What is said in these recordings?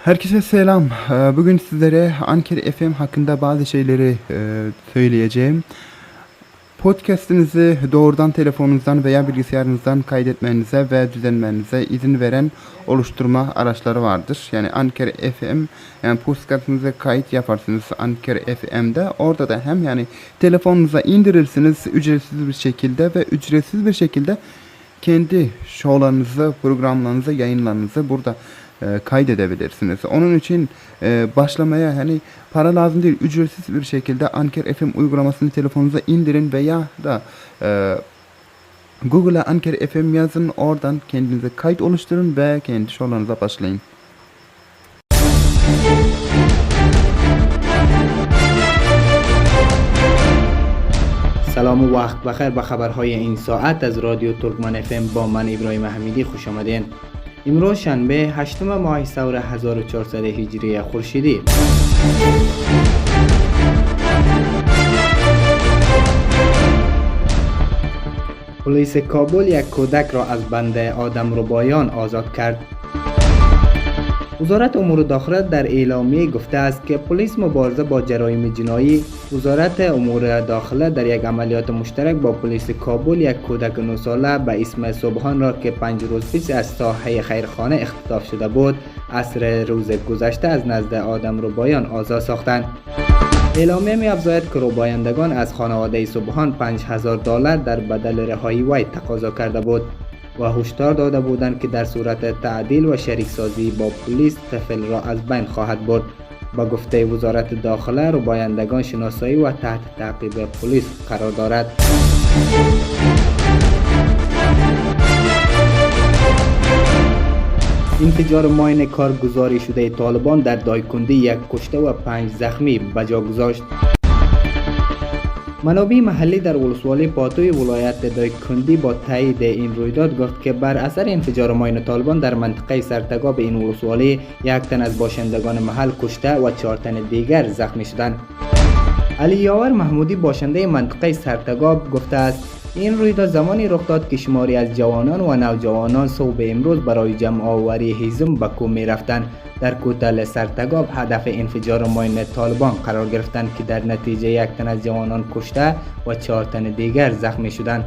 Herkese selam. Bugün sizlere Anker FM hakkında bazı şeyleri e, söyleyeceğim. Podcast'inizi doğrudan telefonunuzdan veya bilgisayarınızdan kaydetmenize ve düzenmenize izin veren oluşturma araçları vardır. Yani Anker FM yani podcast'inize kayıt yaparsınız Anker FM'de. Orada da hem yani telefonunuza indirirsiniz ücretsiz bir şekilde ve ücretsiz bir şekilde kendi şovlarınızı, programlarınızı, yayınlarınızı burada e, kaydedebilirsiniz. Onun için e, başlamaya hani para lazım değil. Ücretsiz bir şekilde Anker FM uygulamasını telefonunuza indirin veya da e, Google'a Anker FM yazın. Oradan kendinize kayıt oluşturun ve kendi şovlarınıza başlayın. سلام و وقت بخیر به خبرهای این ساعت از رادیو ترکمن اف با من ابراهیم حمیدی خوش آمدین. امروز شنبه هشتم ماه ثور 1400 هجری خورشیدی. پلیس کابل یک کودک را از بند آدم ربایان آزاد کرد. وزارت امور داخله در اعلامیه گفته است که پلیس مبارزه با جرایم جنایی وزارت امور داخله در یک عملیات مشترک با پلیس کابل یک کودک 9 ساله به اسم سبحان را که پنج روز پیش از ساحه خیرخانه اختطاف شده بود عصر روز گذشته از نزد آدم ربایان آزاد ساختند. اعلامیه می افزاید که ربایندگان از خانواده سبحان 5000 دلار در بدل رهایی وی تقاضا کرده بود و هشدار داده بودند که در صورت تعدیل و شریک سازی با پلیس طفل را از بین خواهد برد. با گفته وزارت داخله ربایندگان شناسایی و تحت تعقیب پلیس قرار دارد. انفجار ماین کارگزاری شده طالبان در دایکندی یک کشته و پنج زخمی بجا گذاشت. منابع محلی در ولسوالی پاتوی ولایت دایکندی با تایید این رویداد گفت که بر اثر انفجار ماین طالبان در منطقه سرتگاب این ولسوالی یک تن از باشندگان محل کشته و چهار تن دیگر زخمی شدند. علی یاور محمودی باشنده منطقه سرتگاب گفته است این رویداد زمانی رخ داد که شماری از جوانان و نوجوانان صبح امروز برای جمع آوری هیزم به کوه می رفتند. در کوتل سرتگاب هدف انفجار ماین طالبان قرار گرفتند که در نتیجه یک تن از جوانان کشته و چهار تن دیگر زخمی شدند.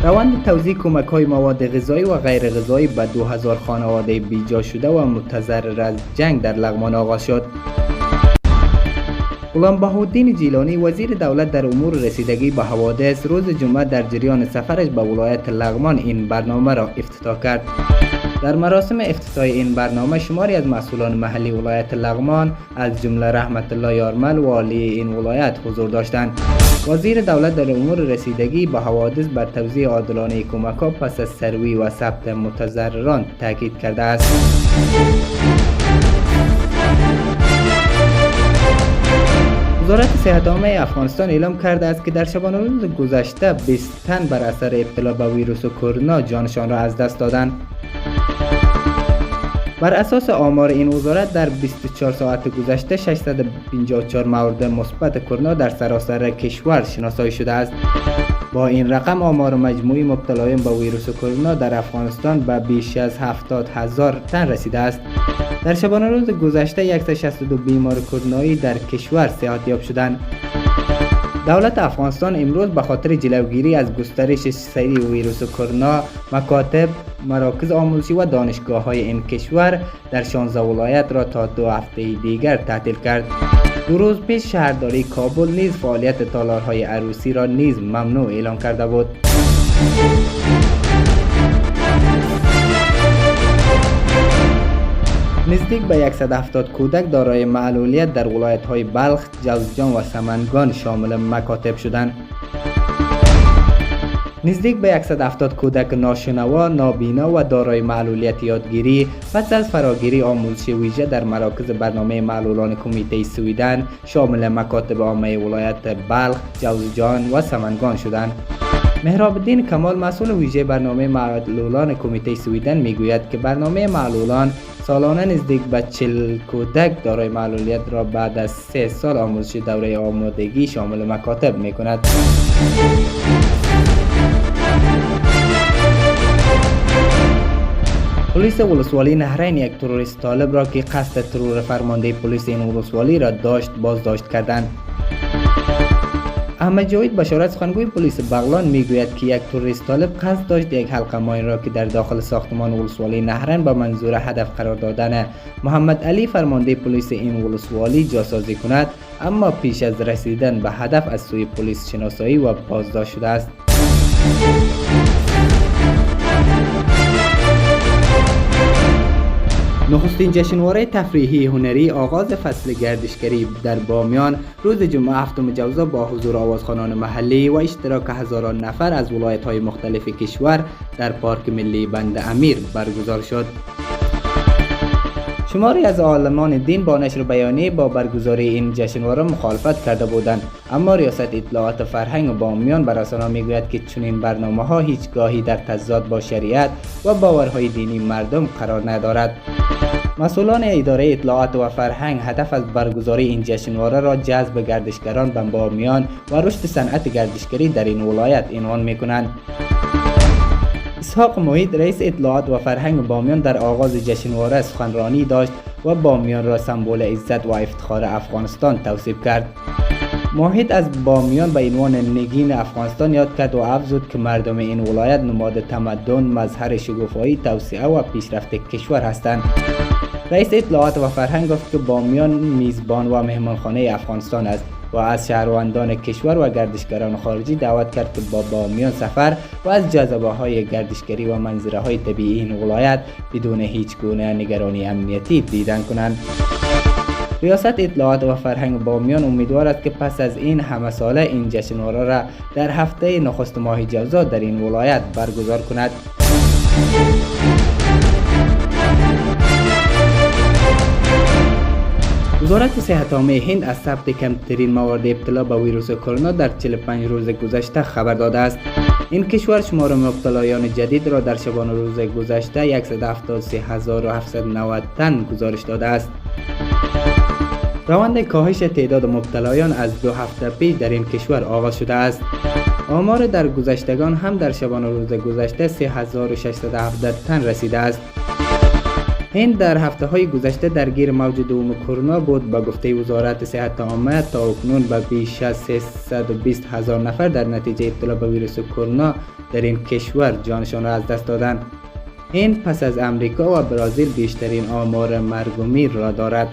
روند توزیع کمک های مواد غذایی و غیر غذایی به 2000 خانواده بیجا شده و متضرر از جنگ در لغمان آغاز شد. غلام بهاءالدین جیلانی وزیر دولت در امور رسیدگی به حوادث روز جمعه در جریان سفرش به ولایت لغمان این برنامه را افتتاح کرد. در مراسم افتتاح این برنامه شماری از مسئولان محلی ولایت لغمان از جمله رحمت الله یارمل والی این ولایت حضور داشتند. وزیر دولت در امور رسیدگی به حوادث بر توزیع عادلانه کمک‌ها پس از سروی و ثبت متضرران تاکید کرده است. وزارت صحت عامه افغانستان اعلام کرده است که در شبانه روز گذشته 20 تن بر اثر ابتلا به ویروس کرونا جانشان را از دست دادند. بر اساس آمار این وزارت در 24 ساعت گذشته 654 مورد مثبت کرونا در سراسر کشور شناسایی شده است. با این رقم آمار مجموعی مبتلایان به ویروس کرونا در افغانستان به بیش از 70 هزار تن رسیده است. در شبانه روز گذشته 162 بیمار کرونایی در کشور صحت یاب شدند. دولت افغانستان امروز به خاطر جلوگیری از گسترش سریع ویروس کرونا مکاتب، مراکز آموزشی و دانشگاه های این کشور در 16 ولایت را تا دو هفته دیگر تعطیل کرد. دو روز پیش شهرداری کابل نیز فعالیت تالارهای عروسی را نیز ممنوع اعلام کرده بود. نزدیک به 170 کودک دارای معلولیت در ولایت های بلخ، جوزجان و سمنگان شامل مکاتب شدند. نزدیک به 170 کودک ناشنوا، نابینا و دارای معلولیت یادگیری پس از فراگیری آموزش ویژه در مراکز برنامه معلولان کمیته سویدن شامل مکاتب عامه ولایت بلخ، جوزجان و سمنگان شدند. مهراب الدین کمال مسئول ویژه برنامه معلولان کمیته سویدن میگوید که برنامه معلولان سالانه نزدیک به 40 کودک دارای معلولیت را بعد از سه سال آموزش دوره آمادگی شامل مکاتب می کند. پلیس ولسوالی نهرین یک تروریست طالب را که قصد ترور فرمانده پلیس این ولسوالی را داشت بازداشت کردند. احمد جاوید بشارت سخنگوی پلیس بغلان میگوید که یک تروریست طالب قصد داشت یک حلقه ماین را که در داخل ساختمان ولسوالی نهرین به منظور هدف قرار دادن محمد علی فرمانده پلیس این ولسوالی جاسازی کند اما پیش از رسیدن به هدف از سوی پلیس شناسایی و بازداشت شده است. نخستین جشنواره تفریحی هنری آغاز فصل گردشگری در بامیان روز جمعه هفتم جوزا با حضور آوازخوانان محلی و اشتراک هزاران نفر از ولایت‌های مختلف کشور در پارک ملی بند امیر برگزار شد. شماری از عالمان دین با نشر بیانیه با برگزاری این جشنواره مخالفت کرده بودند، اما ریاست اطلاعات فرهنگ بامیان بر رسانه‌ها میگوید که چنین برنامه‌ها هیچگاهی در تضاد با شریعت و باورهای دینی مردم قرار ندارد. مسئولان اداره اطلاعات و فرهنگ هدف از برگزاری این جشنواره را جذب گردشگران به بامیان و رشد صنعت گردشگری در این ولایت عنوان میکنند. اسحاق محیط رئیس اطلاعات و فرهنگ بامیان در آغاز جشنواره سخنرانی داشت و بامیان را سمبل عزت و افتخار افغانستان توصیف کرد. محیط از بامیان به عنوان نگین افغانستان یاد کرد و افزود که مردم این ولایت نماد تمدن، مظهر شگوفایی، توسعه و پیشرفت کشور هستند. رئیس اطلاعات و فرهنگ گفت که بامیان میزبان و مهمانخانه افغانستان است و از شهروندان کشور و گردشگران خارجی دعوت کرد که با بامیان سفر و از جاذبه‌های گردشگری و منظره‌های طبیعی این ولایت بدون هیچ گونه نگرانی امنیتی دیدن کنند. ریاست اطلاعات و فرهنگ بامیان امیدوار است که پس از این همه ساله این جشنواره را در هفته نخست ماه جوزا در این ولایت برگزار کند. وزارت صحت عامه هند از ثبت کمترین موارد ابتلا به ویروس کرونا در 45 روز گذشته خبر داده است. این کشور شمار مبتلایان جدید را در شبانه روز گذشته 173790 تن گزارش داده است. روند کاهش تعداد مبتلایان از 2 هفته پیش در این کشور آغاز شده است. آمار در گذشتگان هم در شبانه روز گذشته 3617 تن رسیده است. هند در هفته های گذشته درگیر موج دوم کرونا بود. با گفته وزارت صحت عامه تا اکنون به بیش از 320 هزار نفر در نتیجه ابتلا به ویروس کرونا در این کشور جانشان را از دست دادند. هند پس از امریکا و برازیل بیشترین آمار مرگ و میر را دارد.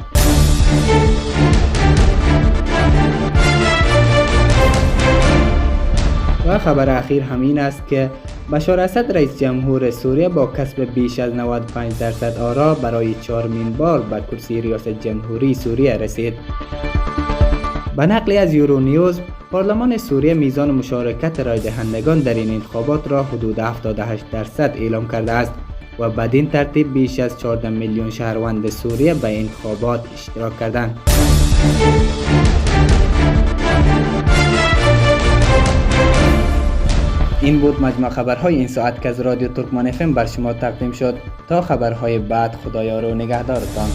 و خبر اخیر همین است که بشار اسد رئیس جمهور سوریه با کسب بیش از 95% آرا برای چهارمین بار به کرسی ریاست جمهوری سوریه رسید. به نقل از یورو نیوز، پارلمان سوریه میزان مشارکت رای دهندگان در این انتخابات را حدود 78% اعلام کرده است و بدین ترتیب بیش از 14 میلیون شهروند سوریه به انتخابات اشتراک کردند. این بود مجموع خبرهای این ساعت که از رادیو ترکمان اف ام بر شما تقدیم شد. تا خبرهای بعد خدایا رو نگهدارتان.